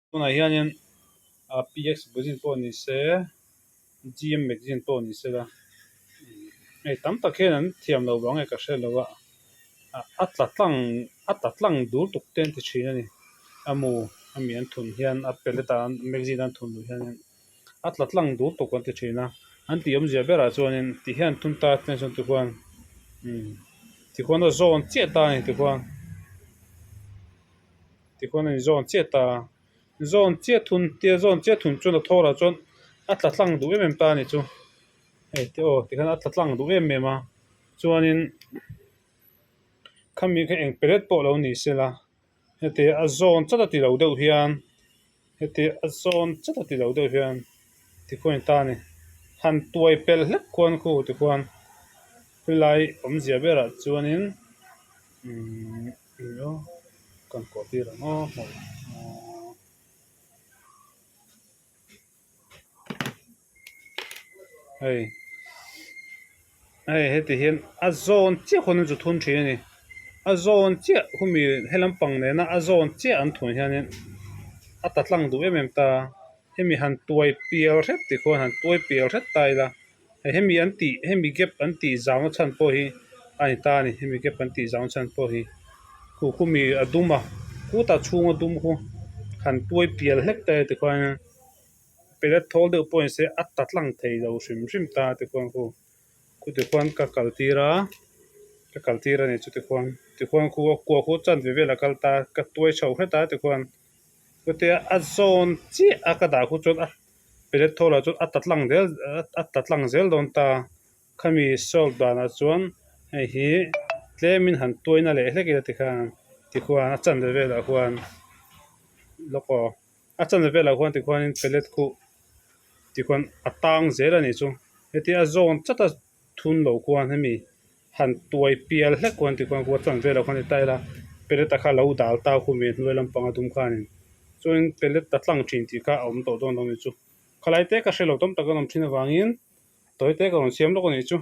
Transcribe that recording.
Tunah hianin PX magazine pawh ni se GM magazine pawh ni se la hei tam tak hian an thiam lo vang nge ka hre lo a a tla tlang a tla tlang dul tuk te an ti thin a ni a mu a mi an thun hian a pellet ah magazine an thun duh hianin a tla tlang dul tuk an ti thin a an tih awmzia berah chuanin ti hian thun ta te chuan tikhuan tikhuan a zawn chiah ta a ni tikhuan. Tikhuan a inzawn chiah ta a, zawn chiah thun tia zawn chiah thun chuan a thawr ah chuan a tla tlang duh em em ta a ni chu hei te aw tikhan a tla tlang duh em em a chuanin khami kha eng pellet pawh lo ni se la heti a zawn chat a ti lo deuh hian heti a zawn chat a ti lo deuh hian tikhuan a ni ta a ni han tuai pel hlek khuan khu tikhuan helai awmzia berah chuanin umm. Kan kawh tir ang aw hmuh hei hei heti hian a zawn chiah khawn chu thun thin a ni a zawn chiah khumi helam pang nena a zawn chiah an thun hianin a ta tlang duh em em ta hemi han tuai pial hret ti khuan han tuai pial hret ta ila. Hemi an tih hemi gap an tih zau na chhan pawh hi a ni ta a ni hemi gap an tih zau na chhan pawh hi khu khu mi a dum a khutah chhunga dum khu han tuai pial hlek ta e tikhuan pellet thawl deuh pawh ni se a ta tlang thei lo hrim hrim ta tikhuan khu khu tikhuan ka kal tir a ka kal tir a ni chu tikhuan tikhuan khu a kua khu chanve vel a kal ta ka tuai chho hret a tikhuan chutia a zawn chiah a ka dah khu chuan a. Pellet thawl ah chuan a ta tlang zel a ta tlang zel dawn ta khami solve danah chuan hei hi tlemin han tuaina leh hlek ila tikhan tikhuan a chanve velah khuan lawk aw a chanve velah khuan tikhuanin pellet khuh tikhuan a tang zel a nih chu hetia a zawn chat a thun loh khuan hemi han tuai pial hlek khuan tikhuan kua chanve velah khuan ti ta ila pellet a kha lo dal ta khum ih hnuai lampang a dum khanin chuanin pellet ta tlang thin tih kha a awm tawh dawn lo a ni chu khalai te ka hre lo tam tak an awm thin avangin tawi te ka rawn siam lawk a nih chu.